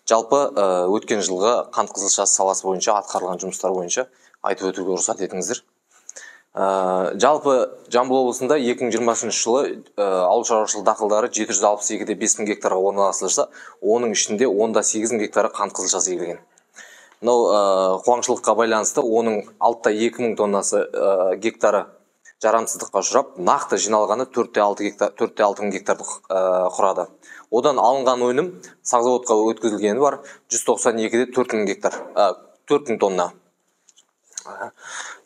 Жалпы өткен жылғы қант қызылшасы саласы бойынша атқарылған жұмыстар бойынша айтып өтуге рұқсат етіңіздер. Жалпы Жамбыл облысында 2020 жылы ауыл шаруашылығы дақылдары 762,5 мың гектарға орналастырылса, оның ішінде 10,8 мың гектары қант қызылшасы егілген. Мынау қуаңшылыққа байланысты оның 6,2 мың тоннасы гектары жарамсыздыққа ұшырап, нақты жиналғаны 4,6 мың гектарды құрады. Одан алынған өнім сақ-заводқа өткізілгені бар 192,4 мың гектар, 4 мың тонна.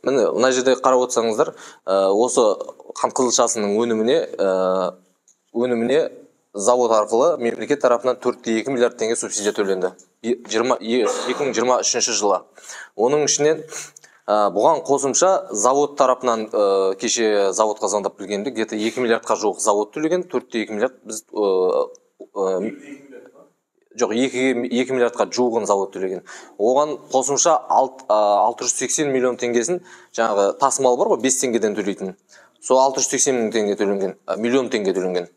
Міне, мына жерде қарап отырсаңыздар, осы қант қызылшасының өніміне завод арқылы мемлекет тарапынан 4,2 миллиард теңге субсидия төленді 2023 жылы. Оның ішінен бұған қосымша завод тарапынан, кеше заводқа звондап білгенде, где-то 2 миллиардқа жуық завод төлеген, 4,2 миллиард біз жоқ, 2 миллиардқа жуығын завод төлеген. Оған қосымша 680 миллион теңгесін жаңағы тасымал бар ғой, 5 теңгеден төлейтін. Сол 680 мың теңге төленген, миллион теңге төленген.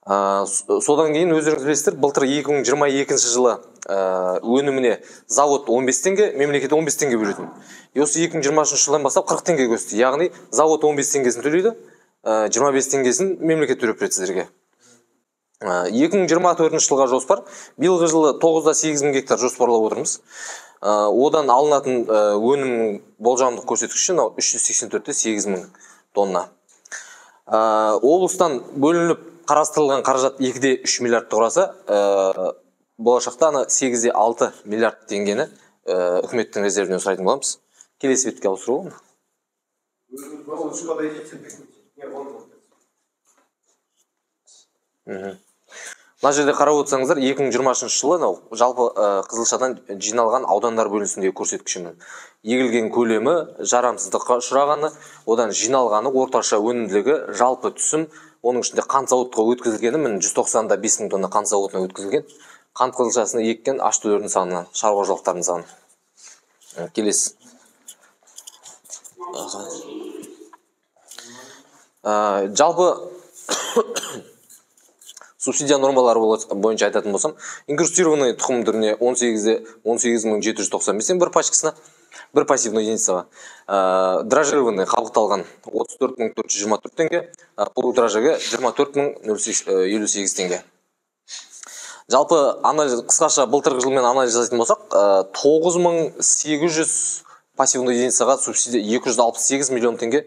Содан кейін өздеріңіз білесіздер, былтыр 2022 жылы өніміне завод 15 теңге, мемлекет 15 теңге бөлетін. Осы 2023 жылдан бастап 40 теңгеге өсті. Яғни завод 15 теңгесін төлейді, 25 теңгесін мемлекет төлеп береді сіздерге. 2024 жылға жоспар, биылғы жылы 9,8 мың гектар жоспарлап отырмыз. Одан алынатын өнім болжамдық көрсеткіші 384,8 мың тонна. Облыстан бөлініп қарастырылған қаражат 2,3 миллиардты құраса, болашақта ана 8,6 миллиард теңгені үкіметтің резервінен сұрайтын боламыз. Келесі бетке ауыстыру болады ма? Мына жерде қарап отырсаңыздар, 2023 жылы жалпы қызылшадан жиналған аудандар бөлінісіндегі көрсеткіші. Егілген көлемі, жарамсыздыққа ұшырағаны, одан жиналғаны, орташа өнімділігі, жалпы түсім, оның ішінде қант зауытқа өткізілгені, міне 195 мың тонна қант зауытына өткізілген, қант қызылшасына еккен аштүлердің саны, шаруа қожалықтарының саны. Келесі. Жалпы субсидия нормалары бойынша айтатын болсам, инкрустированный тұқым түріне 18 795 бір пачкасына, бір пассивный единицаға, дражированный қабықталған 34 424 теңге, полудражеге 24 058 теңге. Жалпы анализ, қысқаша былтырғы жылмен анализ жасайтын болсақ, 9800 пассивный единицаға субсидия 268 миллион теңге.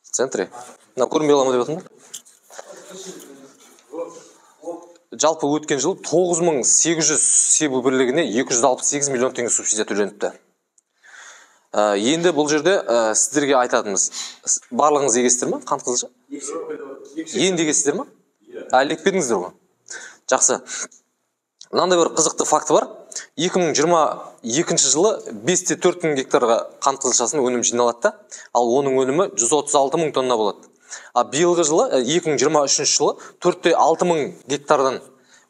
В центре? Мына көрінбей қала ма деп жатырмын ба? Жалпы өткен жылы 9800 себу бірлігіне 268 миллион теңге субсидия төленіпті. Енді бұл жерде сіздерге айтатынымыз, барлығыңыз егесіздер ма қант қызылша? Енді егесіздер ма? Әлі екпедіңіздер ғой? Жақсы. Мынандай бір қызықты факті бар. 2022 жылы 5,4 мың гектарға қант қызылшасының өнім жиналады да, ал оның өнімі 136 мың тонна болады. А биылғы жылы, 2023 жылы 4,6 мың гектардан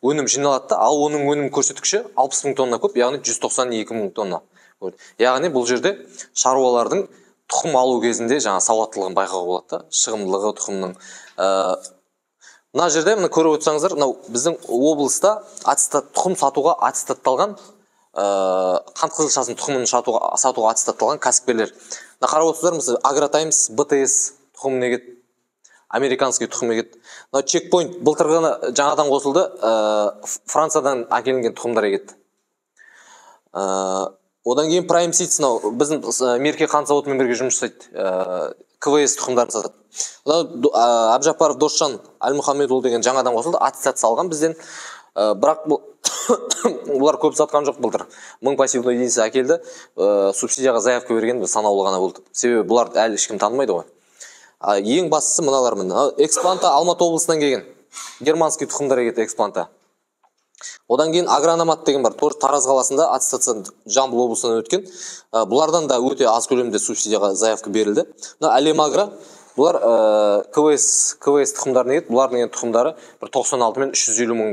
өнім жиналады да, ал оның өнім көрсеткіші 60 мың тонна көп, яғни 192 мың тонна. Яғни бұл жерде шаруалардың тұқым алу кезінде жаңа сауаттылығын байқауға болады да, шығымдылығы тұқымның. Мына жерде мына көріп отырсаңыздар, мынау біздің облыста аттестат тұқым сатуға аттестатталған, қант қызылшасының тұқымын сатуға аттестатталған кәсіпкерлер. Мына қарап отырсыздар, мысалы Агротаймс, БТС тұқымын егеді, американский тұқым егеді. Мынау Чекпоинт былтырғыны жаңадан қосылды, Франциядан әкелінген тұқымдар егеді. Одан кейін Prime Seeds, мынау біздің Мерке қант зауытымен бірге жұмыс жасайды, КВС тұқымдарын сатады. Мынау Әбжаппаров Досжан Әлмұхамедұлы деген жаңадан қосылды, аттестация алған бізден. Бірақ бұлар көп сатқан жоқ былтыр. 1000 пассивный единица әкелді, субсидияға заявка берген бір санаулы ғана болды. Себебі бұлар әлі ешкім танымайды ғой. Ең бастысы мыналар міне. Экспланта Алматы облысынан келген. Германский тұқымдар егеді Экспланта. Одан кейін Агрономат деген бар. Тоже Тараз қаласында аттестация Жамбыл облысынан өткен. Бұлардан да өте аз көлемде субсидияға заявка берілді. Мына Әлем Агро, бұлар КВС тұқымдарын егеді. Бұлардың енді тұқымдары бір 96 мен 350 мың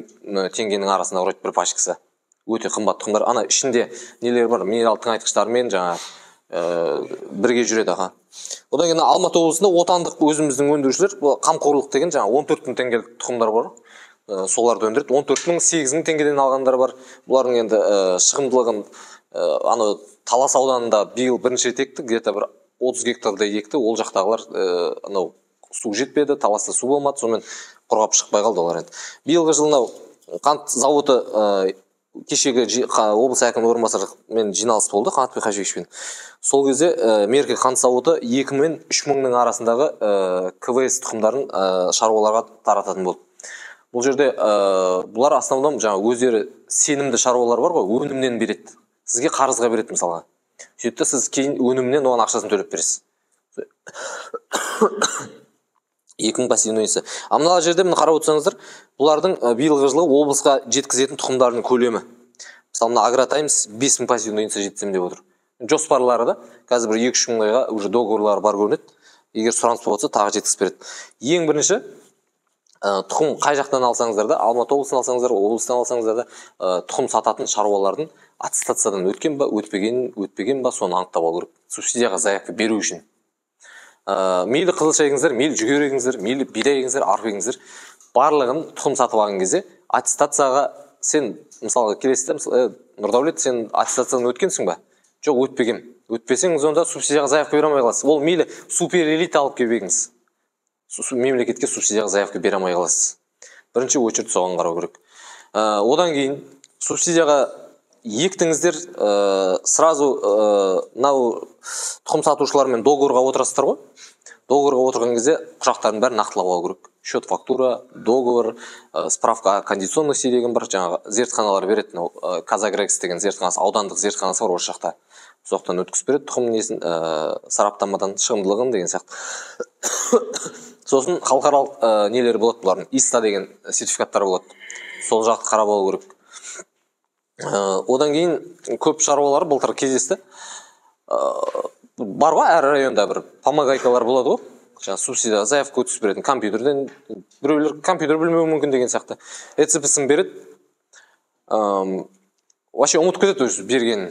теңгенің арасында құрайды бір пачкасы. Өте қымбат тұқымдар. Ана ішінде нелер бар, минерал тыңайтқыштармен жаңа бірге жүреді. Аха. Одан кейін Алматы облысында отандық өзіміздің өндірушілер, бұл қамқорлық деген жаңа 14 мың теңгелік тұқымдар бар. Соларды өндіреді. 14 мың, 8 мың теңгеден алғандар бар. Бұлардың енді шығымдылығын анау Талас ауданында биыл бірінші рет екті, где-то бір 30 гектардай екті. Ол жақтағылар анау су жетпеді, Таласта су болмады, сонымен құрғап шықпай қалды олар енді. Биылғы жылы мынау қант зауыты, кешегі облыс әкімінің орынбасарымен жиналыс болды, Қанатбек Хажиевичпен. Сол кезде Меркі қант зауыты 2 мен 3 мыңның арасындағы КВС тұқымдарын шаруаларға тарататын болды. Бұл жерде бұлар основном жаңа өздері сенімді шаруалар бар ғой, өнімнен береді. Сізге қарызға береді мысалға. Сөйтті, сіз кейін өнімнен оған ақшасын төлеп бересіз. 2000 пассивный. А мына жерде міне қарап отырсаңыздар, бұлардың биылғы жылы облысқа жеткізетін тұқымдарының көлемі. Мысалы, мына Агротаймс 5000 пассивный жеткіземін деп отыр. Жоспарлары да қазір бір 2-3 мыңға уже договорлары бар көрінеді. Егер сұраныс болса, тағы жеткізіп береді. Ең бірінші тұқым қай жақтан алсаңыздар да, Алматы облысынан алсаңыздар, облыстан алсаңыздар да, тұқым сататын шаруалардың аттестациядан өткен ба, өтпеген ба, соны анықтап алу керек. Субсидияға заявка беру үшін. Мейлі қызылша егіңіздер, мейлі жүгері егіңіздер, мейлі бидай егіңіздер, арпа егіңіздер, барлығын тұқым сатып алған кезде аттестацияға сен, мысалға, келесіз де, мысалы, Нұрдәулет, сен аттестациядан өткенсің ба? Жоқ, өтпегем. Өтпесеңіз, онда субсидияға заявка бере алмай қаласыз. Ол мейлі супер элита алып келіп егіңіз. Мемлекетке субсидияға заявка бере алмай қаласыз. Бірінші очередь соған қарау керек. Одан кейін субсидияға ектіңіздер, сразу мынау тұқым сатушылармен договорға отырасыздар ғой. Договорға отырған кезде құжаттардың бәрін нақтылап алу керек. Счет, фактура, договор, справка о кондиционности деген бар, жаңағы зертханалар береді. Мынау Казагрекс деген зертханасы, аудандық зертханасы бар осы жақта. Сол жақтан өткізіп береді тұқым несін, сараптамадан шығымдылығын деген сияқты. Сосын халықаралық нелері болады бұлардың, ИСТА деген сертификаттар болады. Сол жақты қарап алу керек. Одан кейін көп шаруалар былтыр кездесті. Бар ғой, әр районда бір помогайкалар болады ғой. Жаңа субсидия заявка өткізіп беретін компьютерден, біреулер компьютер білмеуі мүмкін деген сияқты. ЭЦП-сін береді. Вообще ұмытып кетеді өзі бергенін.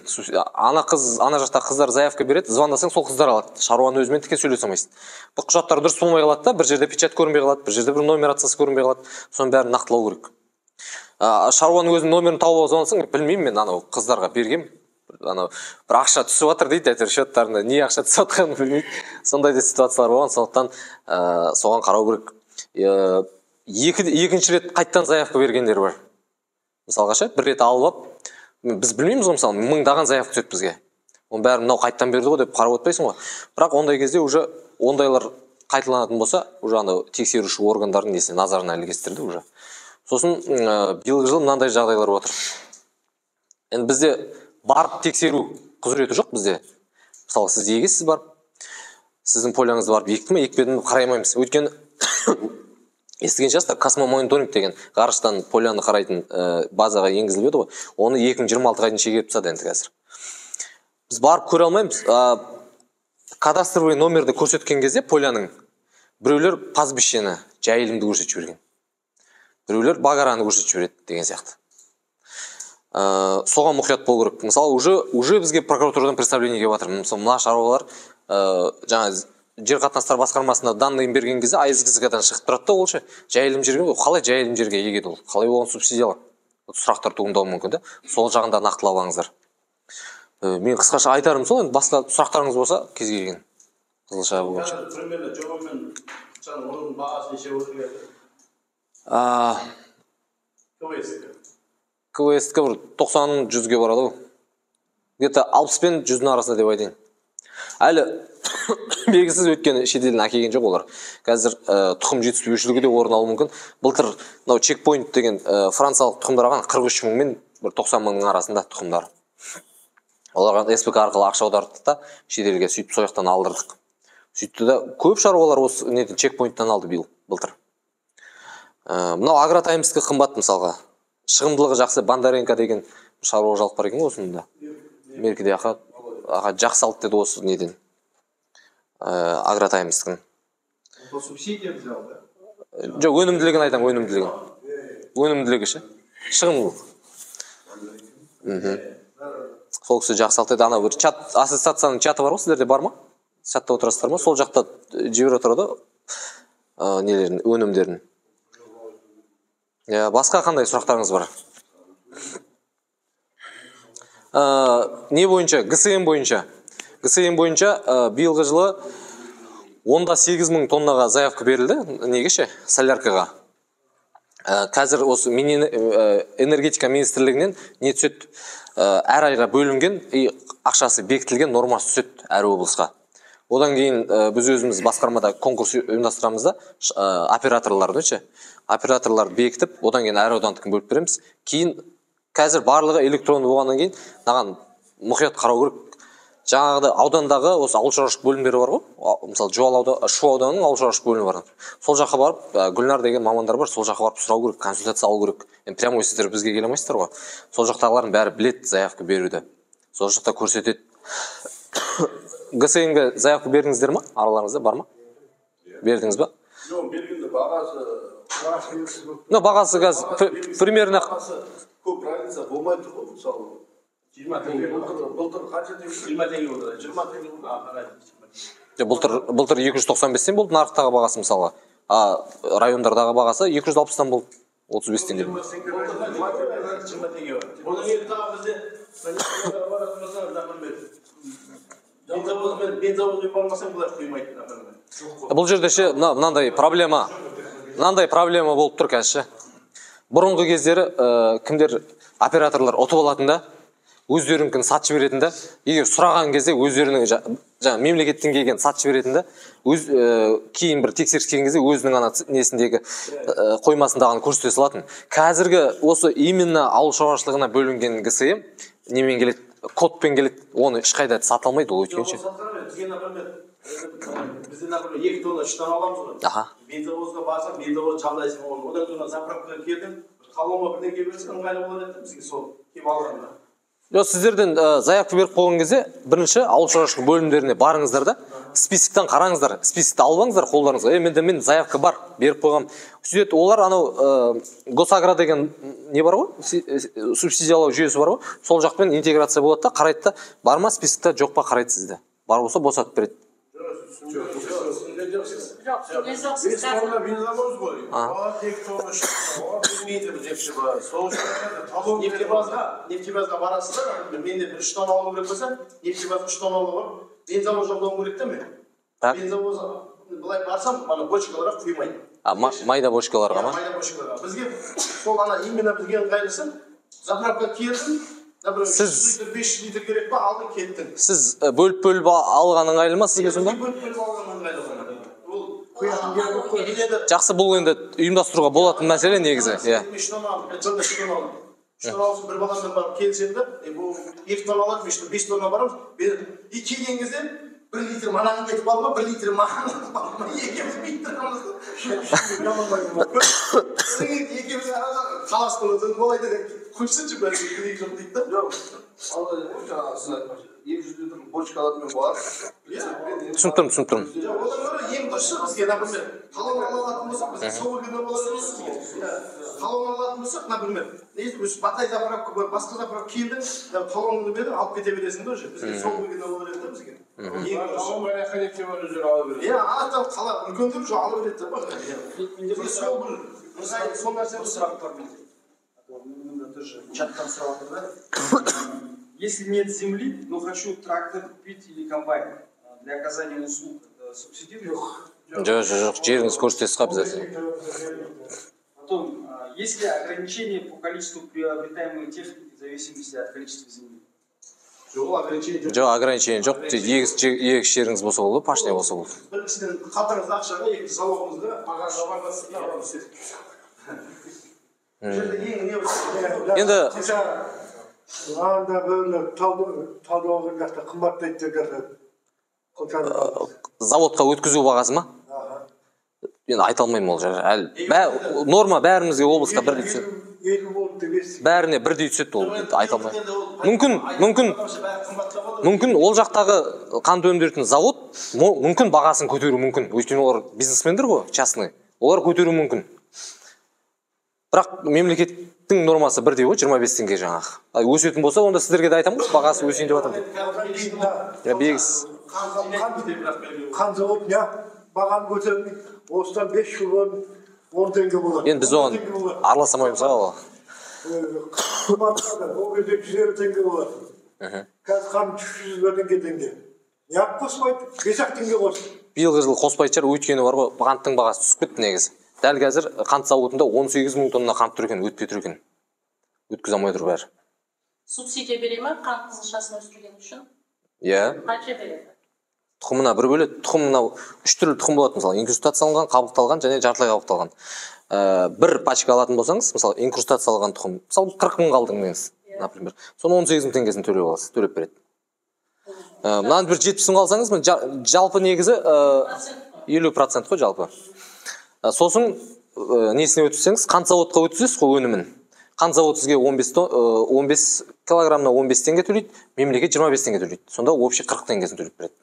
Ана қыз, ана жақта қыздар заявка береді, звондасаң сол қыздар алады. Шаруаның өзімен тіке сөйлесе алмайсың. Бұл құжаттар дұрыс болмай қалады да, бір жерде печать көрінбей қалады, бір жерде бір нумерациясы көрінбей қалады. Соның бәрін нақтылау керек. Шаруаның өзінің номерін тауып алып звондасаң, білмеймін мен, анау қыздарға бергем. Анау бір ақша түсіп жатыр дейді, әйтеуір счеттарына не ақша түсіп жатқанын білмейді. Сондай да ситуациялар болған, сондықтан соған қарау керек. Екінші рет қайттан заявка бергендер бар. Мысалға ше, бір рет алып алып, біз білмейміз ғой, мысалы, мыңдаған заявка түседі бізге. Оның бәрін мынау қайттан берді ғой деп қарап отпайсың ғой. Бірақ ондай кезде уже ондайлар қайталанатын болса, уже анау тексеруші органдардың несіне, назарына ілігесіздер уже. Сосын биылғы жылы мынандай жағдайлар отыр. Енді бізде барып тексеру құзыреті жоқ бізде. Мысалы, сіз егесіз барып, сіздің поляңызды барып екті ме, екпеді ме қарай алмаймыз. Өйткені естіген шығарсыздар, космомониторинг деген ғарыштан поляны қарайтын базаға енгізіліп еді ғой. Оны 2026-ға дейін шегеріп тастады енді қазір. Біз барып көре алмаймыз. Кадастровый номерді көрсеткен кезде поляның біреулер пастбищені, жайылымды көрсетіп жіберген. Біреулер багараны көрсетіп жібереді деген сияқты. Соған мұқият болу керек. Мысалы, уже бізге прокуратурадан представление келіп жатыр. Мысалы, мына шаруалар жаңа жер қатынастары басқармасына данныйын берген кезде АСГСК-дан шығып тұрады да, ол ше жайылым жерге, ол қалай жайылым жерге егеді, ол қалай оған субсидия алады? Сұрақтар туындауы мүмкін да. Сол жағын да нақтылап алыңыздар. Мен қысқаша айтарым сол, енді басқа сұрақтарыңыз болса, кез келген қызылша бойынша. Қазір примерно жобамен жаңа оның бағасы неше болып келеді? КВС. КВС-ке бір 90-100-ге барады ғой. Где-то 60 пен 100-дің арасында деп айтайын. Әлі белгісіз, өйткені шетелден әкелген жоқ олар. Қазір тұқым жетіспеушілігі де орын алуы мүмкін. Былтыр мынау Чекпоинт деген франциялық тұқымдар алған 43 мың мен бір 90 мыңның арасында тұқымдар. Оларға СПК арқылы ақша аудардық та шетелге, сөйтіп сол жақтан алдырдық. Сөйтті да көп шаруалар осы неден Чекпоинттан алды биыл, былтыр. Мынау Агротаймске қымбат мысалға. Шығымдылығы жақсы, Бондаренко деген шаруа қожалық бар екен ғой осында. Меркеде аға жақсы алды деді осы неден. Агротаймстың. По субсидиям взял, да? Жоқ, өнімділігін айтамын, өнімділігін. Өнімділігі ше? Шығымдылық. Сол кісі жақсы алды деді. Ана бір чат, ассоциацияның чаты бар ғой, сіздерде бар ма? Чатта отырасыздар ма? Сол жақта жіберіп отырады нелерін, өнімдерін. Иә, басқа қандай сұрақтарыңыз бар? Не бойынша? ГСМ бойынша. ГСМ бойынша биылғы жылы 18 мың тоннаға заявка берілді. Неге ше? Соляркаға. Қазір осы энергетика министрлігінен не түседі? Әр айға бөлінген ақшасы бекітілген нормасы түседі әр облысқа. Одан кейін біз өзіміз басқармада конкурс ұйымдастырамыз да, операторларды ше, операторларды бекітіп, одан кейін әр аудандікін бөліп береміз. Кейін қазір барлығы электронды болғаннан кейін мынаған мұқият қарау керек. Жаңағыдай аудандағы осы ауыл шаруашылық бөлімдері бар ғой. Мысалы, Жуал ауданы, Шу ауданының ауыл шаруашылық бөлімі бар. Сол жаққа барып, Гүлнар деген мамандар бар, сол жаққа барып сұрау керек, консультация алу керек. Енді прямой сіздер бізге келе алмайсыздар ғой. Сол жақтағылардың бәрі біледі заявка беруді. Сол жақта көрсетеді. ГСМ-ге заявка бердіңіздер ма? Араларыңызда бар ма? Бердіңіз ба? Жоқ, бергенде бағасы Ну, бағасы қазір примерно көп разница болмай тұр ғой, мысалы. 20 теңге. Былтыр қанша теңге? 20 теңге болды. 20 теңге болды. Былтыр 295-тен болды нарықтағы бағасы мысалға. А райондардағы бағасы 260-тан болды. 35 теңге. 20 теңге. Одан кейін тағы бізде баратын болсаң, бензовозбен бармасаң, бұлар құймайды, например. Бұл жерде ше, мынандай проблема, мынандай проблема болып тұр қазір ше. Бұрынғы кездері кімдер операторлар ұтып алатын да, өздерінікін сатып жіберетін да, егер сұраған кезде өздерінің жаңа мемлекеттен келген сатып жіберетін да, өз кейін бір тексеріс келген кезде өзінің ана несіндегі қоймасындағыны көрсете салатын. Қазіргі осы именно ауыл шаруашылығына бөлінген ГСМ немен келеді, кодпен келеді, оны ешқайда сата алмайды ол өйткенше. Бізге, например, бізде, например, 2 тонна 3 тонна аламыз ғой. Бензовозға барсаң, бензовоз жалдайсың оны. Одан кейін заправкаға келдің, талонға бірдеңе берсең, ыңғайлы болар еді бізге сол келіп алғанда. Жоқ, сіздерден заявка беріп қойған кезде бірінші ауыл шаруашылық бөлімдеріне барыңыздар да, списоктан қараңыздар, списокті алып алыңыздар қолдарыңызға. Менде мен заявка бар, беріп қойғам. Сөйтеді олар анау Госагро деген не бар ғой, субсидиялау жүйесі бар ғой, сол жақпен интеграция болады да, қарайды да, бар ма списокта, жоқ па қарайды сізді. Бар болса босатып береді. Бес тонна бензовоз ғой. Оған 2 тонна 3 тонна, оған бермейді нефтебаза. Сол үшін талон нефтебазға барасыз да, менде бір 3 тонна алуым керек болса, нефтебазға 3 тонна алуға барып, бензовоз жалдауым керек та мен. Бензовоз былай барсам, ана бочкаларға құймайды. Майда бочкаларға ма? Майда бочкаларға. Бізге сол ана именно бізге ыңғайлысы, заправка келдің, например, Сіз 100 литр, 500 литр керек па, алдың, кеттің. Сіз бөліп-бөліп алған ыңғайлы ма сізге сонда? Бөліп-бөліп алған ыңғайлы. Ол Жақсы, бұл енді ұйымдастыруға болатын мәселе негізі, иә. 3 тонна алдым, жылда 3 тонна алдым. 3 тонна алсам, бір баламен барып келісемін да, бұл 2 тонна алады, 5 тонна барамыз. И келген кезде 1 литр мынаған кетіп қалды ма, 1 литр маған кетіп қалды ма, екеуміз бүйтіп тұрамыз да. Екеуміз таласып тұрмыз, олай да қойсыншы, бәрі керек жоқ дейді да. Жоқ, алла жаңағы сіз айтпақшы, 200 литр бочка алатын мен бар. Түсініп тұрмын, түсініп тұрмын. Жоқ, одан гөрі ең дұрысы бізге, например, талон ала алатын болсақ, бізге сол выгодно болады емес бізге. Талон алатын болсақ, например, біз Батай заправка бар, басқа заправка келдің, талоныңды бердің, алып кете бересің да уже. Бізге сол выгодно болар еді да бізге. Ең дұрысы. Талон бар, нефтебаза өздері ала береді. Иә, ата қала үлкендер уже ала береді да бағана. Бізге сол бір ыңғайлы сол нәрсе болса. Сұрақ бар менде. Мында тоже чаттан сұрап жатыр да. Если нет земли, но хочу трактор купить или комбайн для оказания услуг, это субсидируют? Жоқ, жоқ, жоқ, жеріңіз көрсетесіз ғой обязательно. Потом, есть ли ограничения по количеству приобретаемой техники в зависимости от количества земли? Жоқ, ограничение жоқ. Жоқ, ограничение жоқ. Тек егіс жеріңіз болса болды, пашня болса болды. Біріншіден қалтаңызда ақшаға, екінші залогыңызда бағаға бармасыз, аламыз. Бұл жерде ең не болса, Енді Анда бөлі талдауған жақта қымбаттайды деп жатады. Заводқа өткізу бағасы ма? Енді айта алмаймын ол жер. Әлі норма бәрімізге облысқа бірдей түседі. 50 болды деп естідім. Бәріне бірдей түседі ол, енді айта алмаймын. Мүмкін ол жақтағы қант өндіретін завод мүмкін бағасын көтеруі мүмкін. Өйткені олар бизнесмендер ғой, частный. Олар көтеруі мүмкін. Бірақ мемлекеттің нормасы бірдей ғой, 25 теңге жаңағы. Ал өсетін болса, онда сіздерге де айтамын ғой, бағасы өсейін деп жатыр деп. Я бегіс. Қан завод не? Бағаны көтермейді. Осыдан 5 жыл бұрын 10 теңге болады. Енді біз оған араласа алмаймыз ғой. Қымбаттады, ол кезде 150 теңге болады. Қазір қант 300 бірдеңе теңге. Неғып қоспайды? 5-ақ теңге қосты. Биылғы жылы қоспайтын шығар, өйткені бар ғой, қанттың бағасы түсіп кетті негізі. Дәл қазір қант зауытында 18 мың тонна қант тұр екен, өтпей тұр екен. Өткізе алмай тұр бәрі. Субсидия бере ме қант қызылшасын өсірген үшін? Иә. Қанша береді? Тұқымына бір бөледі. Тұқым мынау үш түрлі тұқым болады, мысалы, инкрустацияланған, қабықталған және жартылай қабықталған. Бір пачка алатын болсаңыз, мысалы, инкрустацияланған тұқым, мысалы, 40 мың алдың деңіз, например. Соны 18 мың теңгесін төлеп аласыз, төлеп береді. Мынаны бір 70 мың алсаңыз, жалпы негізі 50% қой жалпы. Сосын несіне өткізсеңіз, қант зауытқа өткізесіз ғой өнімін. Қант зауыты сізге 15 килограммына 15 теңге төлейді, мемлекет 25 теңге төлейді. Сонда общий 40 теңгесін төлеп береді.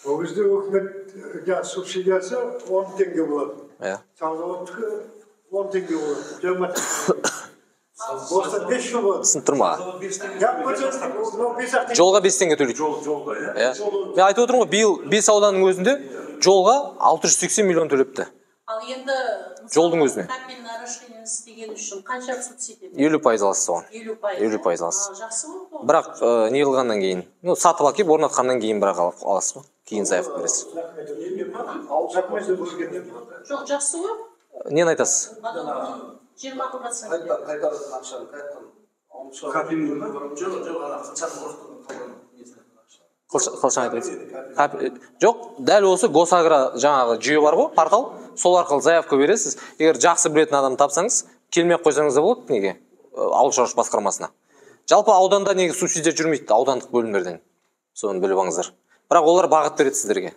Ол кезде өкімет субсидиясы 10 теңге болады. Иә. Зауыттікі 10 теңге болады, 20 теңге. Болса 5 жыл болады. Түсініп тұрмын аға. Жолға Жолға 5 теңге төлейді. Жолда, иә? Иә. Мен айтып отырмын ғой, биыл 5 ауданның өзінде жолға 680 миллион төлепті. Ал енді жолдың өзіне. Капельное орошение істеген үшін қанша субсидия? 50% аласыз оған. 50%. 50% аласыз. Жақсы ғой. Бірақ не қылғаннан кейін, ну, сатып алып келіп орнатқаннан кейін бірақ аласыз ғой. Кейін заявка бересіз. Жоқ, жақсы ғой. Нені айтасыз? 20%. Қайтаратын ақшаны қаяқтан? Жоқ, жоқ, ана қылшаны Қылшан айтып. Жоқ, дәл осы Госагро жаңағы жүйе бар ғой, портал, сол арқылы заявка бересіз. Егер жақсы білетін адам тапсаңыз, келмей қойсаңыз да болады неге? Ауыл шаруашылық басқармасына. Жалпы ауданда неге субсидия жүрмейді, аудандық бөлімдерден. Соны біліп алыңыздар. Бірақ олар бағыт береді сіздерге.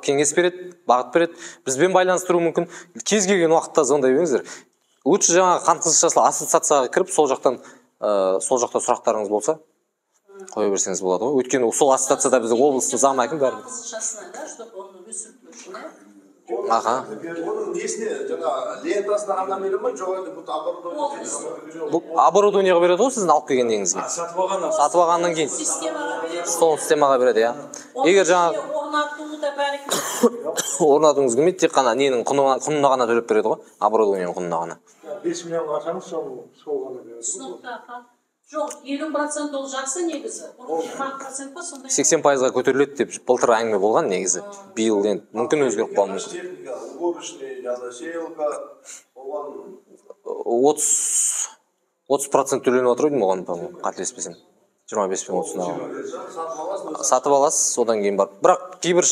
Кеңес береді, бағыт береді. Бізбен байланыстыру мүмкін. Кез келген уақытта звондай беріңіздер. Лучше жаңағы қант қызылшасы ассоциацияға кіріп, сол жақтан, сол жақта сұрақтарыңыз болса, қоя берсеңіз болады ғой. Өйткені сол ассоциацияда біздің облыстың зам әкімі бәрі. Қызылшасына, да, чтобы оны өсірту үшін, иә? Аха. Оның несіне, жаңа лентасына ғана бере ме, жоқ әлде бұл оборудование? Бұл оборудованиеға береді ғой сіздің алып келген неңізге. Сатып алғаннан. Сатып алғаннан кейін. Системаға береді. Сол системаға береді, иә. Егер жаңа орнатуы да бәрі орнатуыңыз келмейді, тек қана ненің құнына ғана төлеп береді ғой, оборудованиенің құнына ғана. 5 миллионға алсаңыз, сол ғана береді. Түсінікті, аха. Жоқ, 50% ол жақсы негізі. 20% па сондай? 80%-ға көтеріледі деп былтыр әңгіме болған негізі. Биыл енді мүмкін өзгеріп қалуы мүмкін. Техника, уборочный, жаңа сеялка, оған 30% төленіп отыр деймін оған, по-моему, қателеспесем. 25 пен 30-ына. Сатып аласыз, содан кейін барып. Бірақ кейбір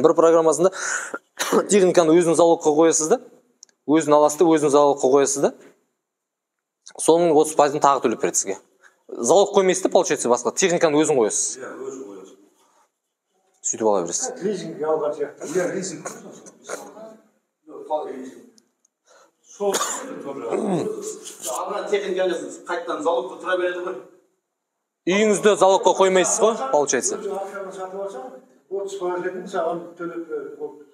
бір программасында техниканы өзіңіз залогқа қоясыз да, өзін аласыз да, өзіңіз залогқа қоясыз да. Соның 30%-ын тағы төлеп береді сізге. Залог қоймайсыз да, получается, басқа. Техниканы өзің қоясыз. Иә, өзің қоясыз. Сөйтіп ала бересіз. Лизинг алған сияқты. Иә, лизинг. Сол тоже. Алған техниканы қайтадан залогқа тұра береді ғой. Үйіңізді залогқа қоймайсыз ғой, получается. Өзің ақшаны сатып алсаң, 30%-ын саған төлеп береді.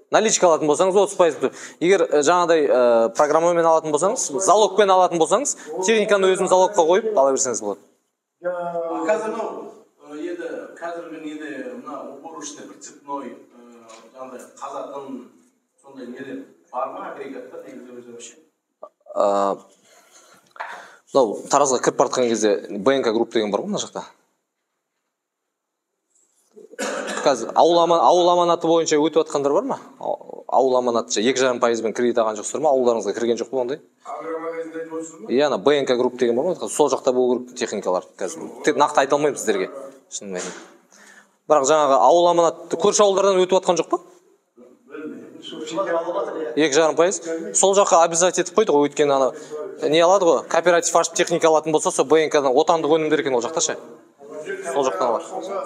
Наличка алатын болсаңыз 30%. Егер жаңағыдай программамен алатын болсаңыз, залогпен алатын болсаңыз, техниканы өзін залогқа қойып ала берсеңіз болады. Қазір мынау енді қазіргі неде мына уборочный прицепной жаңағыдай қазатын сондай нелер бар ма агрегаттар негізі өзі вообще? Мынау Таразға кіріп бара жатқан кезде БНК групп деген бар ғой мына жақта. Қазір ауыл аманаты бойынша өтіп жатқандар бар ма? Ауыл аманаты 2,5%-бен кредит алған жоқсыздар ма? Ауылдарыңызға кірген жоқ па ондай? Агромагазинде айтып отырсыз ба? Иә, ана БНК групп деген бар ғой, сол жақта болу керек техникалар. Қазір нақты айта алмаймын сіздерге, шынын айтайын. Бірақ жаңағы ауыл аманаты көрші ауылдардан өтіп жатқан жоқ па? 2,5%. Сол жаққа обязать етіп қойды ғой, өйткені ана не алады ғой, кооператив ашып техника алатын болса, сол БНК-дан отандық өнімдер екен ол жақта ше. Сол жақтан алады.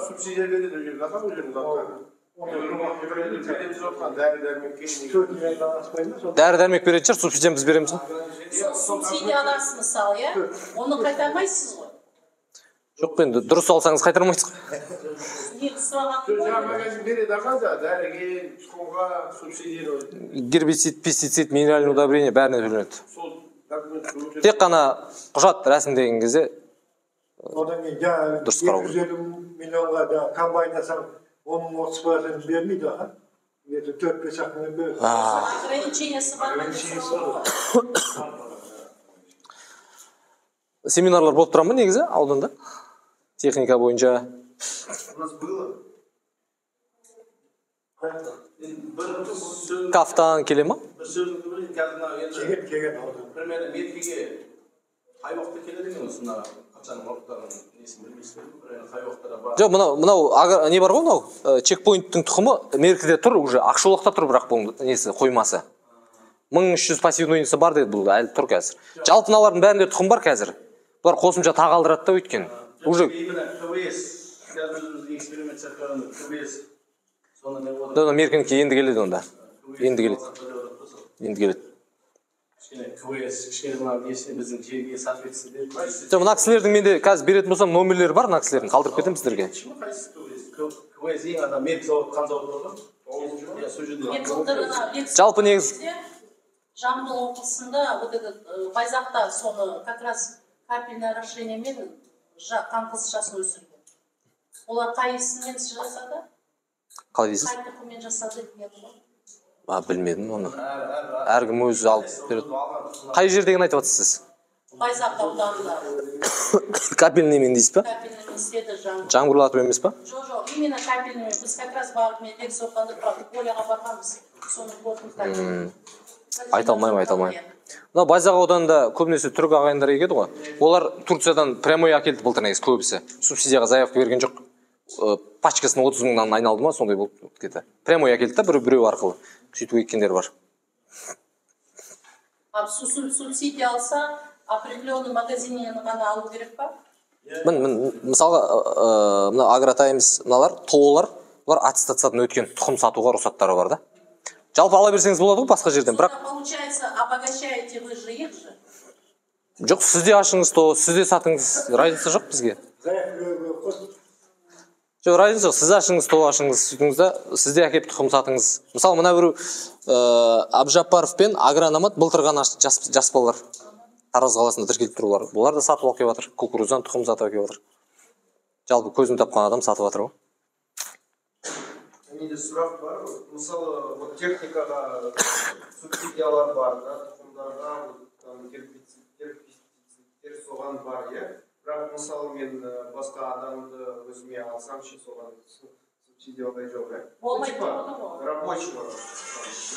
Субсидия береді ол жерде, ол жерде. Дәрі-дәрмек беретін шығар, субсидияны біз береміз ғой. Субсидия аласыз мысалы, иә? Оны қайтармайсыз ғой. Жоқ, енді дұрыс алсаңыз қайтармайсыз ғой. Не сұрағаным ғой. Магазин береді аға да, дәріге, тұқымға субсидия. Гербицид, пестицид, минеральное удобрение бәріне төленеді. Тек қана құжат рәсімдеген кезде Одан кейін жаңағы дұрыс қарау керек. 250 миллионға жаңағы комбайн алсаң, оның 30% бермейді аға. Где-то 4-5 ақ мыңнан береді. Ограничениесі бар ма деп сұрап ғой. Семинарлар болып тұра ма негізі ауданда техника бойынша? У нас было. Енді бір сөз КАФтан келе ма? Бір сөзіңді білейін, қазір мынау енді Келген, келген аудан. Примерно меркеге қай уақытта келеді екен осы, мына қаншаның уақыттарын несін білмейсіз бе, примерно қай уақыттарда бар? Жоқ, мынау не бар ғой, мынау Чекпоинттің тұқымы меркіде тұр уже, Ақшолақта тұр, бірақ бұл несі, қоймасы, 1300 посевной несі бар деді, бұл әлі тұр қазір. Жалпы мыналардың бәрінде тұқым бар қазір, бұлар қосымша тағы алдырады да, өйткені уже Именно КВС, қазір өзіміздің эксперимент жасап, КВС соны не болады? Да, меркінікі енді келеді онда, енді келеді, енді келеді. Кішкене КВС, кішкене мына несіне, біздің жерге соответствие. Жоқ, мына кісілердің менде қазір беретін болсам, номерлері бар мына кісілердің, қалдырып кетемін сіздерге. Қайсысы КВС? КВС ең ана меркі завод, қан завод бар ғой, иә, сол жерде. Мен былтыр ана лекция Жалпы негізі кезде Жамбыл облысында, вот этот Байзақта, соны как раз капельное орошениемен қан қызылшасын өсірген. Олар қайсысымен жасады? Қалай дейсіз? Қай тұқыммен жасады деген ғой. А, білмедім оны, әркім өзі алып береді. Қай жер деген айтып жатырсыз сіз? Байзақ ауданында. Капельныймен дейсіз ба? Капельныймен істеді Жамбыл. Жаңбырлатып емес па? Жоқ, именно капельныймен. Біз как раз барып, мен лекция оқығанда поляға барғанбыз, соны көрдім, капельный. Айта алмаймын, айта алмаймын. Мынау Байзақ ауданында көбінесе түрік ағайындар егеді ғой, олар Турциядан прямой әкелді былтыр. Негізі көбісі субсидияға заявка берген жоқ. Пачкасын 30 мыңнан айналды ма, сондай болып кетті. Прямой әкелді да, біреу арқылы сөйтіп еккендер бар. А субсидия алса, определенный магазиннен ғана алу керек па? Мін мысалға, мына Агротаймс, мыналар ТОО-лар, бұлар аттестациядан өткен, тұқым сатуға рұқсаттары бар да. Жалпы ала берсеңіз болады ғой басқа жерден, бірақ Сонда, получается, обогащаете вы же их же. Жоқ, сіз де ашыңыз ТОО, сіз де сатыңыз, разница жоқ бізге. Заявка беру керек қой. Жоқ, разница жоқ, сіз ашыңыз ТОО, ашыңыз, сөйтіңіз да, сіз де әкеліп тұқым сатыңыз. Мысалы, мына біреу, Абжаппаров пен Агрономат, былтыр ғана ашты, жас балалар, Тараз қаласында тіркеліп тұр олар. Бұлар да сатып алып келіп жатыр, кукурузадан тұқым сатып әкеліп жатыр. Жалпы көзін тапқан адам сатып жатыр ғой. Менде сұрақ бар. Мысалы, вот техникаға субсидиялар бар да, тұқымдарға, вот там гербицидтер, соған бар, иә. Бірақ мысалы, мен басқа адамды өзіме алсам ше, соған субсидия ондай жоқ, иә? Болмайды. Типа, Болады ғой. Рабочего там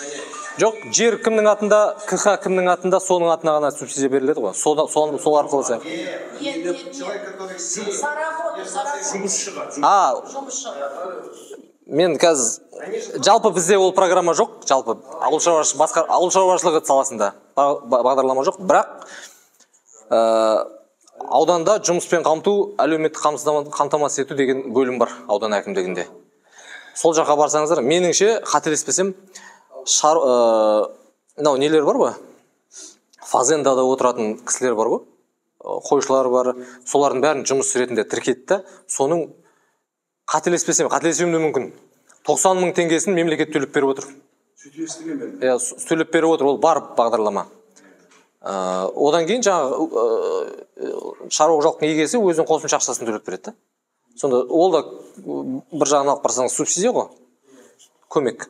нанять. Жоқ, жер кімнің атында, КХ кімнің атында, соның атына ғана субсидия беріледі ғой. Сол арқылы Нет, Нет, нет, нет. Человек, который сеет. За работу, за работу. Жұмысшыға. А, Жұмысшы. Мен қазір жалпы бізде ол программа жоқ, жалпы ауыл шаруашылығы, басқа ауыл шаруашылығы саласында бағдарлама жоқ, бірақ ауданда жұмыспен қамту, әлеуметтік қамтамасыз ету деген бөлім бар аудан әкімдігінде. Сол жаққа барсаңыздар, меніңше, қателеспесем, мынау нелер бар ғой, фазендада отыратын кісілер бар ғой, қойшылар бар, солардың бәрін жұмыс ретінде тіркеді да, соның, қателеспесем, қателесуім де мүмкін, 90 мың теңгесін мемлекет төлеп беріп отыр. Сөйтіп естіген мен. Иә, төлеп беріп отыр, ол бар бағдарлама. Одан кейін жаңағы шаруа қожалықтың егесі өзінің қосымша ақшасын төлеп береді да. Сонда ол да бір жағынан алып қарасаңыз, субсидия ғой, көмек.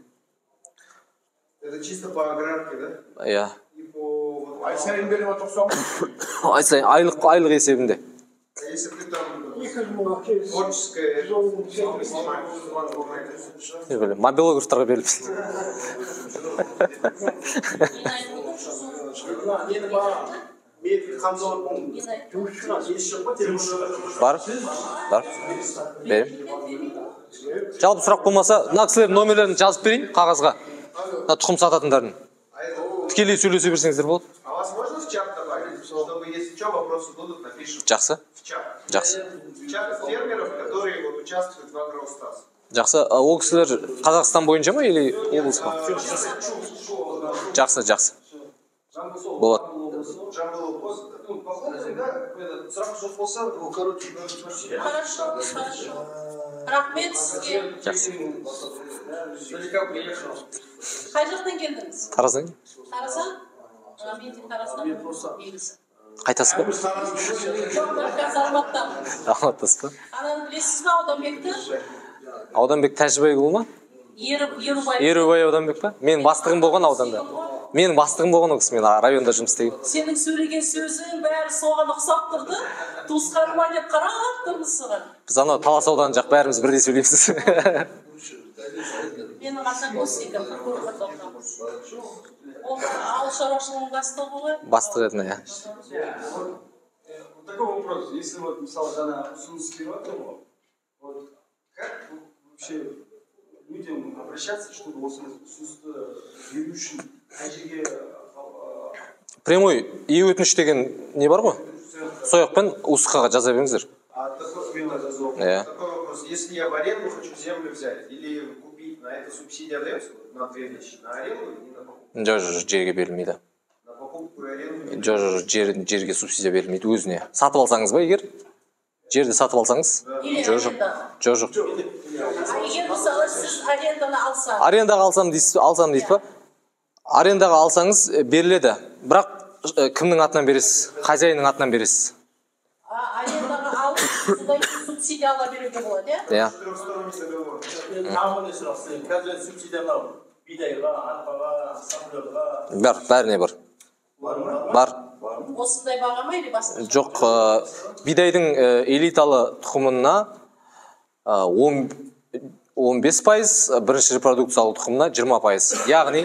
Это чисто по аграрке, да? Иә. И по вот, Ай сайын беріп отыр 90 мың. Ай сайын, айлық есебінде. А если ты там 200 мыңға келіс. Творческое, 110 мың. Не білемін, мобилографтарға беріліп. Мен айтып отырмын, 110 мың. Мына нені, бағана меркі қан заводының Мен айттым. жұмысшыға несі жоқ па, телефон? Бар, бар, беремін. Жалпы сұрақ болмаса, мына кісілердің номерлерін жазып берейін қағазға, мына тұқым сататындардың, тікелей сөйлесе берсеңіздер болады. А вас можно в чат добавить? Чтобы, если что, вопросы будут, напишем. Жақсы. В чат. Жақсы. В чат фермеров, которые вот участвуют в Агроустаз. Жақсы. А ол кісілер Қазақстан бойынша ма или облыс па? Жақсы, жақсы, болады. Жамбыл облысы. Ну, похлопаем, да? Этот, сұрақ жоқ болса, ну, короче, Хорошо, хорошо. Рахмет сізге. Жақсы. Издалека приехал. Қай жақтан келдіңіз? Тараздан. Тараздан? А, мен де Тараздан негізі. Қайтасыз ба? Жоқ, мен қазір Алматыдамын. Алматыдасыз ба? Ананы білесіз ба, Ауданбекті? Ауданбек Тәжібайұлы ма? Ерубай. Ерубай Ауданбек па? Менің бастығым болған ауданда. Менің бастығым болған ол кісі, мен районда жұмыс істеген. Сенің сөйлеген сөзің бәрі соған ұқсап тұрды. Туысқаным деп қарап тұрмыз соған. Біз анау Талас ауданы жақ бәріміз бірдей сөйлейміз. Менің одноклассникім. Ол ауыл шаруашылығының бастығы ғой. Бастығы еді, иә. Вот такой вопрос. Если вот, мысалы, жаңа ұсыныс келіп жатыр ғой, вот как вообще людям обращаться, чтобы осы ұсынысты беру үшін қай жерге? Прямой е өтініш деген не бар ғой, сол жақпен УСҚ-ға жаза беріңіздер. А такой, такой вопрос. Если я в аренду хочу землю взять или купить, на это субсидия дается? На две вещи. На аренду и на покупку? Жоқ, жоқ, жерге берілмейді. На покупку и аренду? Жоқ, жоқ, жерге субсидия берілмейді. Өзіне сатып алсаңыз ба, егер жерді сатып алсаңыз? Или Жоқ, жоқ. арендаға. Жоқ, жоқ. А егер, мысалы, сіз аренданы алсаңыз? Арендаға алсам дейсіз, алсам дейсіз ба? Арендаға алсаңыз, беріледі, бірақ кімнің атынан бересіз? Хозяинның атынан бересіз. А, арендаға алып, содан кейін субсидия ала беруге болады, иә? Иә. Трехсторонний договор. Енді тағы не сұрақ істеймін. Қазір енді субсидия мынау бидайға, арпаға, сафлерға Бар, бәріне бар. Бар ма? Бар. Осындай баға ма или басқа? Жоқ, бидайдың элиталы тұқымына 15%, бірінші репродукциялы тұқымына 20%. Яғни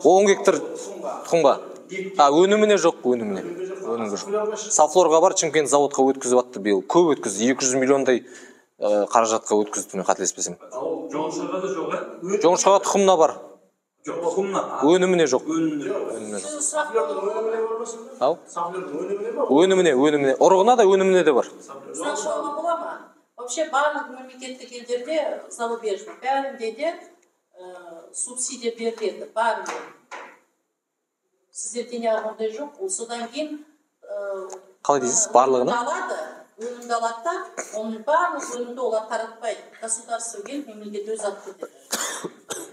10 гектар тұқымға. А, өніміне жоқ, өніміне. Өнімге жоқ. Сафлорға бар, Шымкент заводқа өткізіп атты биыл. Көп өткізді, 200 миллиондай қаражатқа өткізді, мен қателеспесем. Ал жоңышқаға да жоқ, ә? Жоңышқаға тұқымына бар. Жоқ, тұқымына. Өніміне жоқ. Өніміне жоқ. Өніміне жоқ. Сіз сұрақ Сафлердің өніміне бар ма сонда? Ау? Сафлердің өніміне ма? Өніміне, өніміне. Ұрығына да, өніміне де бар. Сұрақ қоюға бола ма? Вообще барлық мемлекеттік елдерде, зарубежный, бәрінде де субсидия беріледі, бәрінде. Сіздерде неғып ондай жоқ? Ол содан кейін Қалай дейсіз, барлығына? Өнімді алады, өнімді алады да, оның барлық өнімді олар таратпайды. Государство келіп, мемлекет өзі алып кетеді.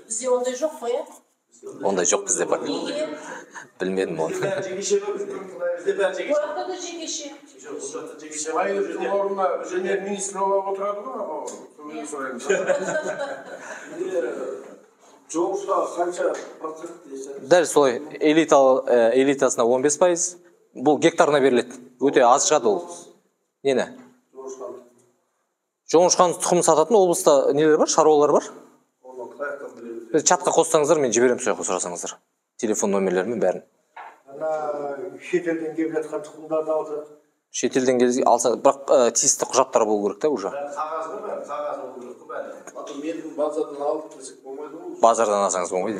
Бізде ондай жоқ қой, иә? Ондай жоқ бізде пока. Неге? Білмедім оны. Бізде бәрі жекеше ғой бізде. Бізде бәрі жекеше. Ол жақта да жекеше. Жоқ, ол жақта жекеше. Байырдың орнына премьер министр болып отырады ғой, бауырым. Соны сұраймыз. Жоңышқа қанша процент дейсіз? Дәл солай, элитасына 15%, бұл гектарына беріледі. Өте аз шығады ол. Нені? Жоңышқаның тұқымын сататын облыста нелер бар, шаруалар бар. Оны қай жақтан білеміз? Біз чатқа қоссаңыздар, мен жіберемін сол жаққа сұрасаңыздар. Телефон номерлерімен бәрін. Ана шетелден келіп жатқан тұқымдарды алса? Шетелден келсе алса, бірақ тиісті құжаттар болу керек та уже. Бәрі қағаз ғой, бәрі қағаз болу керек қой бәрі. А то менің базардан алып десек болмайды ғой. Базардан алсаңыз болмайды.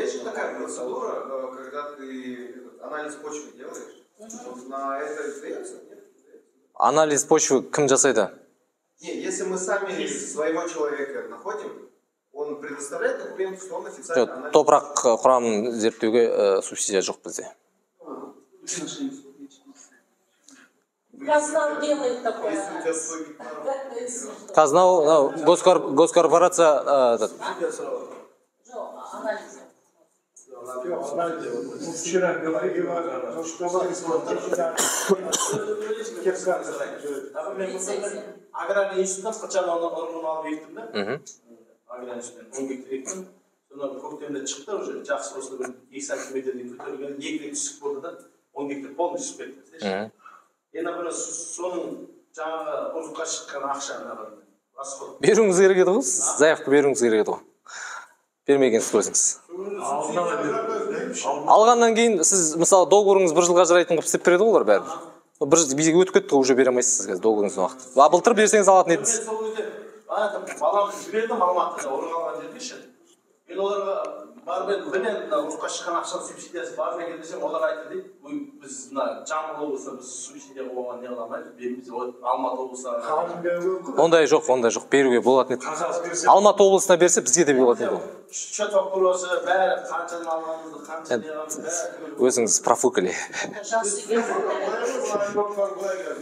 Есть же такая процедура, когда ты этот анализ почвы делаешь. Вот на это дается? Нет? Анализ почвы кім жасайды? Не, если мы сами своего человека находим, он предоставляет документ, что он официально Жоқ, анализ. топырақ құрамын зерттеуге субсидия жоқ бізде. Казнау делает такое. Если у тебя 100 гектаров. Казнау, мынау госкорпорация, этот. Жоқ, анализ. Вчера говорили, ну что Мен аграрный институттан қашан оны ұрығын алып ектім да. Аграрный институттан 10 гектар ектім. Сонан көктемде шықты уже, жақсы осы бір 2 сантиметрден көтерілген, екі рет түсік болды да, 10 гектар полностью түсіп кетті. Енді, например, соның жаңағы ұрыққа шыққан ақша, например, расход. Беруіңіз керек еді ғой, сіз заявка беруіңіз керек еді ғой. Бермегенсіз өзіңіз. Алғаннан кейін сіз, мысалы, договорыңыз бір жылға жарайтын қылып істеп береді ғой олар бәрібір. Бір жыл бізге өтіп кетті ғой, уже бере алмайсыз сіз қазір договорыңыздың уақыты. А былтыр берсеңіз алатын едіңіз. Мен сол кезде ана там баламды жібердім Алматыда ұрық алған жерге ше. Мен оларға барып едім, міне мына ұрыққа шыққан ақшаның субсидиясы бар ма екен десем, олар айтты дейді, ой, біз мына Жамбыл облысына біз субсидия оған не қыла алмаймыз, бермейміз, ой, Алматы облысына. Ондай жоқ, ондай жоқ, беруге болатын еді. Алматы облысына берсе, бізге де болатын еді ол. Счет вопросы, бәрі қаншадан алғанымызды, қанша не қылғанымызды, бәрі түгел. Өзіңіз профукали. Жасы екен.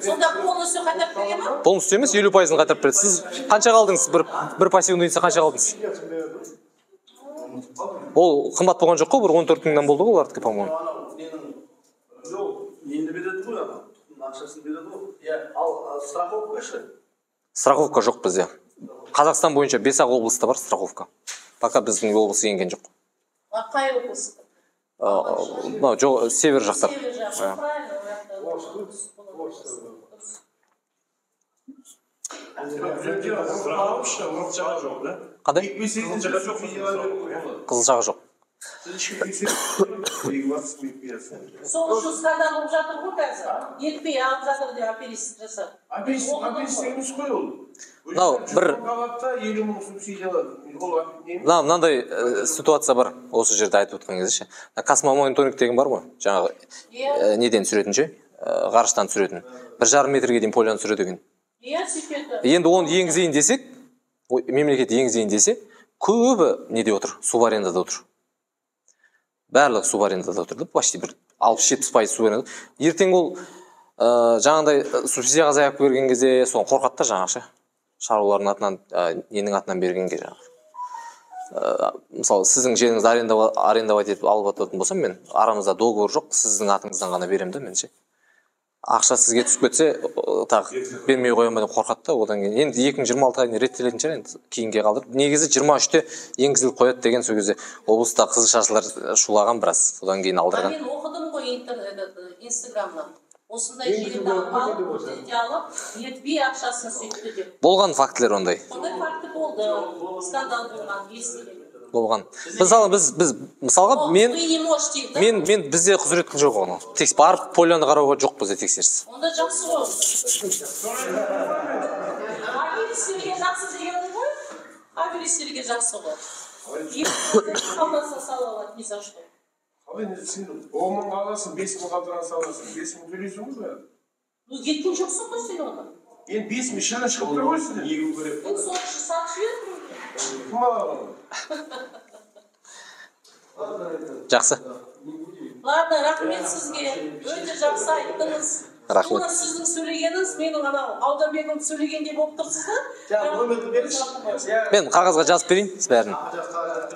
Сонда полностью қайтарып бере ма? Полностью емес, 50%-ын қайтарып береді. Сіз қанша қалдыңыз? Бір пассивный единица қанша қалдыңыз? Ол қымбат болған жоқ қой, бір 14 мыңнан болды ғой олардікі, по-моему. Анау ненің Жоқ, нені береді ғой, ана тұқымның ақшасын береді ғой. Иә. Ал страховка ше? Страховка жоқ бізде. Қазақстан бойынша 5-ақ облыста бар страховка. Пока біздің облыс енген жоқ. А қай облыс? Мынау жоқ, север жақтар. Север жақ. Правильно, ол жақта. Қандай? Қызылшаға жоқ. Сол үшін скандал болып жатыр ғой қазір. Екпей алып жатыр деп аферистік жасап. Аферист емес қой ол. Мынау бір 50 мың субсидия алады. Мынау мынандай ситуация бар осы жерде айтып отқан кезде ше. Космомониторинг деген бар ғой, жаңағы неден түсіретін ше, ғарыштан түсіретін. 1,5 метрге дейін поляны түсіреді екен. Иә, сөйтеді. Енді оны енгізейін десек, мемлекет енгізейін десе, көбі неде отыр? Субарендада отыр. Барлығы субарендада отыр, почти бір 60-70% субаренда. Ертең ол жаңағыдай субсидияға заявка берген кезде соны қорқады да жаңағы ше. Шаруалардың атынан, ненің атынан бергенге жаңағы. Мысалы, сіздің жеріңізді арендовать етіп алып жататын болсам, мен арамызда договор жоқ, сіздің атыңыздан ғана беремін да мен ше. Ақша сізге түсіп кетсе, тағы бермей қоямын деп қорқады да, одан кейін енді 2026-ға дейін реттелетін шығар, енді кейінге қалдырып. Негізі 23-те енгізіліп қояды деген сол кезде облыста қызылшашылар шулаған біраз, содан кейін алдырған. Мен оқыдым ғой интернет, Инстаграмнан. Осындай жерді алып, көрсете алып, етпей ақшасын сөйтті деп. Болған фактілер ондай. Ондай факті болды, скандал болған, естіген. Болған. Мысалы, біз мысалға мен мен бізде құзырет жоқ оны. Тек барып поляны қарауға жоқ бізде тексеріс. Онда жақсы ғой. Аферистерге жақсы деген ғой. Аферистерге жақсы ғой. Қалтасына сала алады, ни за что. Қалай енді сен 10 мың аласың, 5 мың қалтаңа саласың, 5 мың төлейсің ғой бәрі. Ну, кеткен жоқсың ғой сен оны. Енді 5 мың шығын шығып тұр ғой сізден. Егу керек. Енді соны сатып жібердің. Кім алады оны? Жақсы. Ладно, рахмет сізге. Өте жақсы айттыңыз. Рахмет. Тура сіздің сөйлегеніңіз менің анау Ауданбегім сөйлегендей болып тұрсыз да. Жаңа номерді беріңізші. Мен қағазға жазып берейін, бәрін.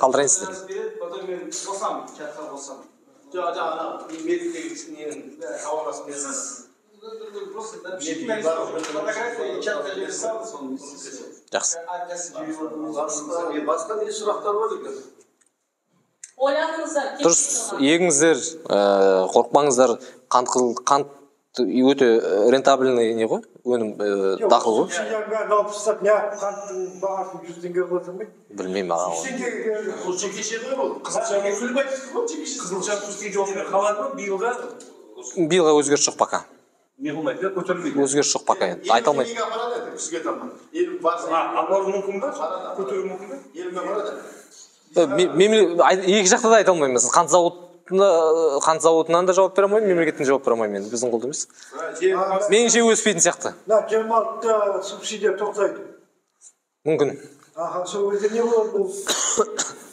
Қалдырайын сіздерге. Потом мен қосам, чатқа қосам. Жоқ, жаңа анау мектептегі ненің хабарласып беріңіз. Просто напишите фотографию и чатқа жібере салды, соны. Жақсы. Басқа не сұрақтар бар екен? Ойланыңыздар. Дұрыс, егіңіздер, қорықпаңыздар, қант өте рентабельный не ғой, өнім, дақыл ғой. Субсидияның бәрін алып тастап, неғып қанттың бағасын 100 теңге қылып отырмайды? Білмеймін аға оны. 100 теңгеге Бұл жекеше ғой бұл. Қызылшаның күліп айтыпсыз ғой, жекеше. Қызылша субсидиясымен қалады ма биылға? Биылға өзгеріс жоқ пока. Не қылмайды, көтерілмейді. Өзгеріс жоқ пока енді. Айта алмаймын. Елу апарады енді күзге таман. Елу барса. Апару мүмкін ба? Көтеру мүмкін бе? Елуге барады. Екі жақта да айта алмаймын. Қант қант зауытынан да жауап бере алмаймын, мемлекеттен жауап бере алмаймын енді, біздің қолда емес. Меніңше өспейтін сияқты. Мына 26-та субсидия тоқтайды. Мүмкін. Аха, сол кезде не болады бұл?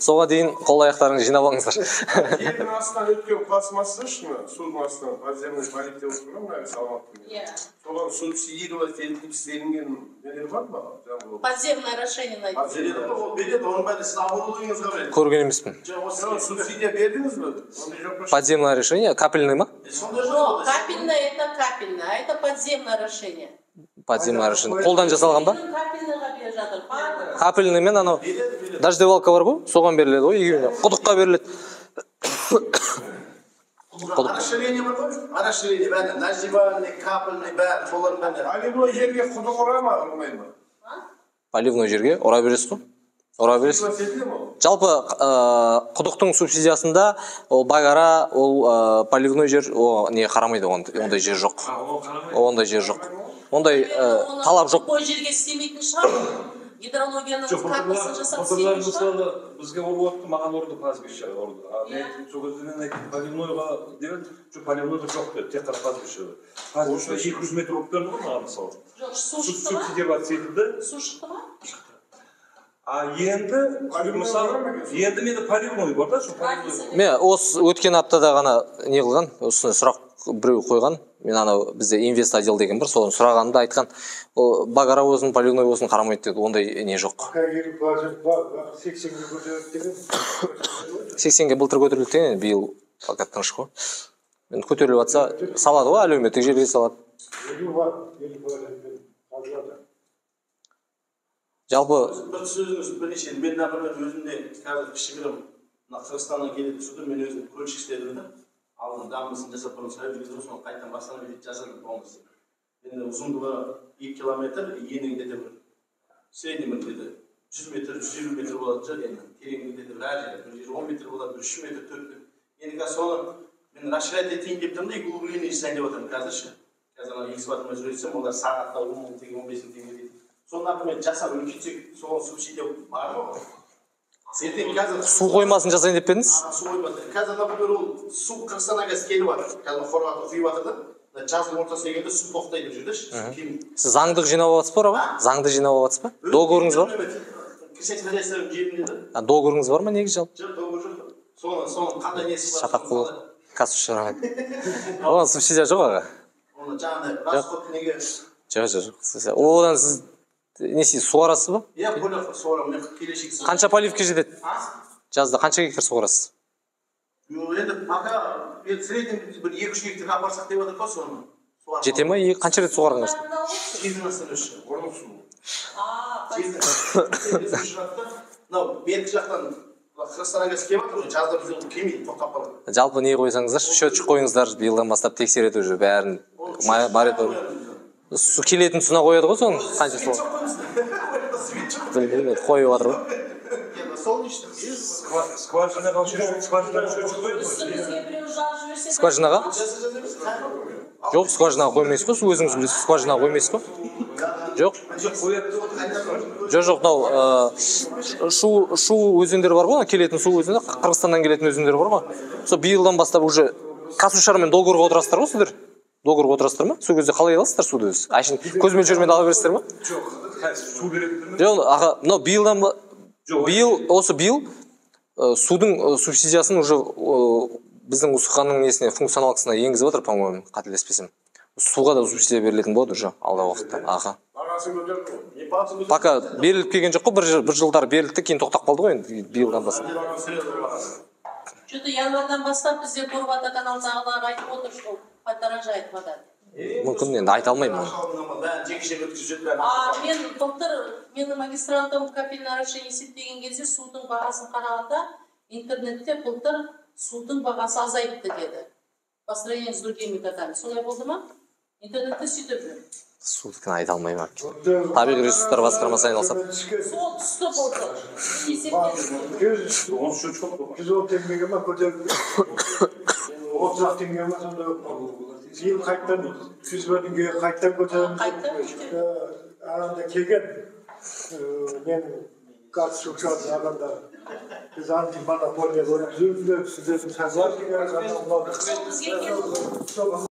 Соға дейін қол аяқтарыңызды жинап алыңыздар. Жердің астынан өткен пластмасса шыны, судың астынан подземный полив деп отыр ғой мына Алматыда. Иә. Соған субсидировать етіліп істелінген нелер бар ма? Подземное орошение найти. Береді ғой, ол береді, оның бәрі сіз оборудованиеңізге береді. Көрген емеспін. Жоқ, осы Субсидия бердіңіз бе? Ондай жоқ па? Подземное орошение капельный ма? Сондай жоқ. Жоқ, капельное это капельное, а это подземное орошение. Подземное орошение. Қолдан жасалған ба? Капельныйға беріп жатыр. Капельный мен анау дождевалка бар ғой, соған беріледі ғой, екеуіне. Құдыққа беріледі. Құдық. Орошение бар ғой, орошение бәрі, наживальный, капельный бәрі, солардың бәрі. Поливной жерге құдық ұра ма, ұрмай ма? Поливной жерге ұра бересіз ғой. Ұра бересіз. Жалпы құдықтың субсидиясында ол багара, ол поливной жер, о не қарамайды, ондай жер жоқ. Ондай жер жоқ. Ондай талап жоқ. Любой жерге істемейтін шығар. Гидрологияның картасын жасап істемейтін шығар. Мысалы, бізге ұрып отты, маған ұрды, пастбище ұрды. Мен сол кезде мен айттым, поливнойға деп едім, жоқ, поливнойда жоқ деді, тек қана пастбище. Пастбище 200 метр ұрып берді ғой маған мысалы. Жоқ, су шықты ма? Субсидироваться етілді. Су шықты ма? А енді, мысалы, енді менде поливной бар да, сол поливной. Мен осы өткен аптада ғана не қылған, осыны сұрақ біреу қойған. Мен анау бізде инвест отдел деген бір, соны сұрағанымда айтқан, ол багара болсын, поливной болсын қарамайды деді, ондай не жоқ. 80-ге көтерілді деген. 80-ге былтыр көтерілді деген, биыл пока тыныш қой. Енді көтеріліп жатса, салады ғой, әлеуметтік жерге салады. 50 бар, 50%-пен қазылады. Жалпы бір сөзіңіз бірнеше. Мен, например, өзімде қазір кішігірім мына Қырғызстаннан келетін суды мен өзім көлшік істедім да, алдын дамбысын жасап, бұрын совет кезінде, соны қайтадан восстановить жасадым полностью. Енді ұзындығы 2 километр, ені где то бір средний бір где то 100 метр, 150 метр болатын шығар. Енді тереңдігі где то бір әр жерде бір жері 10 метр болады, бір 3 метр, 4 метр. Енді қазір соны мен расширять етейін деп тұрмын да, и углубление жасайын деп жатырмын қазір ше. Қазір ана экскаватормен жүрсем, олар сағатта 10 000 теңге, 15 000 теңге дейді. Соны, например, жасап үлкейтсек, соған субсидия бар ма ертең қазір? Су қоймасын жасайын деп пе едіңіз? А, су қоймасы. Қазір, например, ол су Қырғызстаннан қазір келіп жатыр, қазір қорғанға құйып жатыр да. Мына жаздың ортасына келгенде су тоқтайды бұл жерде ше, су келмейді. Сіз заңдық жинап алыватсыз ба, аға? Заңды жинап алыватсыз ба? Договорыңыз бар? Крестьянское хозяйство жерінде да. А, договорыңыз бар ма негізі жалпы? Жоқ, договор жоқ. Соның қандай несі бар? Шатақ Соның қол кассу шығармайды, оған субсидия жоқ, аға. Оны жаңағыдай расход неге? Жоқ, жоқ, одан сіз не істейсіз, суарасыз ба? Иә, поле суарамын мен келешек. Қанша поливке жетеді? А? Жазда қанша гектар суарасыз? Жоқ, енді пока енді средний бір 2-3 гектарға апарсақ деп жатыр ғой соны. Суарып. Жете ма? Қанша рет суарғыңыз? Жердің астынан өші. Орнық су. А, Жердің су шығады да, мынау бергі жақтан мына Қырғызстаннан қазір келіп жатыр ғой, жазда бізде ол келмейді, тоқтап қалады. Жалпы не қойсаңыздаршы, счетчик қойыңыздар, биылдан бастап тексереді уже бәрін. Монитор су келетін тұсына қояды ғой соның, қанша су. Білмеймін енді, қойып жатыр ғой. Солнечный. Скважинаға скважинаға счетчик қояды ғой. Үстімізге біреу жазып жіберсе. Скважинаға? Жоқ, скважинаға қоймайсыз ғой, өзіңіз білесіз, скважинаға қоймайсыз ғой. Жоқ. Қояды. Жоқ, жоқ, мынау шу өзендері бар ғой, ана келетін су өзені, Қырғызстаннан келетін өзендер бар ғой. Сол биылдан бастап уже Қазсушармен договорға отырасыздар ғой сіздер. Договорға отырасыздар ма? Сол кезде қалай аласыздар суды өзі? Әшейін көз мөлшерімен ала бересіздер ма? Жоқ, су береді ме? Жоқ, аға, мынау биылдан Жоқ. Биыл, осы биыл судың субсидиясын уже біздің УСХ-ның несіне, функционалкасына енгізіп жатыр, по моему, қателеспесем. Суға да субсидия берілетін болады уже алдағы уақытта, аға. Бағасын көтерді ғой. Пока беріліп келген жоқ қой, бір жылдары берілді, кейін тоқтап қалды ғой, енді биылдан бастап. Что-то январьдан бастап бізде Горводоканалдағылар айтып отыр, что подорожает вода. Мүмкін, енді айта алмаймын оны. Бәрін жеке өткізіп жүреді. А мен былтыр менің магистрантым капельное орошение есептеген кезде, судың бағасын қарағанда интернетте, былтыр судың бағасы азайыпты деді. По сравнению с другими годами. Солай болды ма? Интернетте сөйтіп жүр. Судікін айта алмаймын, әпке. Табиғи ресурстар басқармасы айналысады. Сол түсті былтыр. Есептеп. Он счетчик қой. 110 теңгеге ма көтерілді, 30-ақ теңге ма, сондай болып қалды. Биыл қайтадан 101 теңгеге қайтадан көтереміз. Қайтадан көтерді. Аранда келген ненің қатысушылардың адамдары, біз антимонополия өткіземіз деп, сіздердің Сол бізге келді.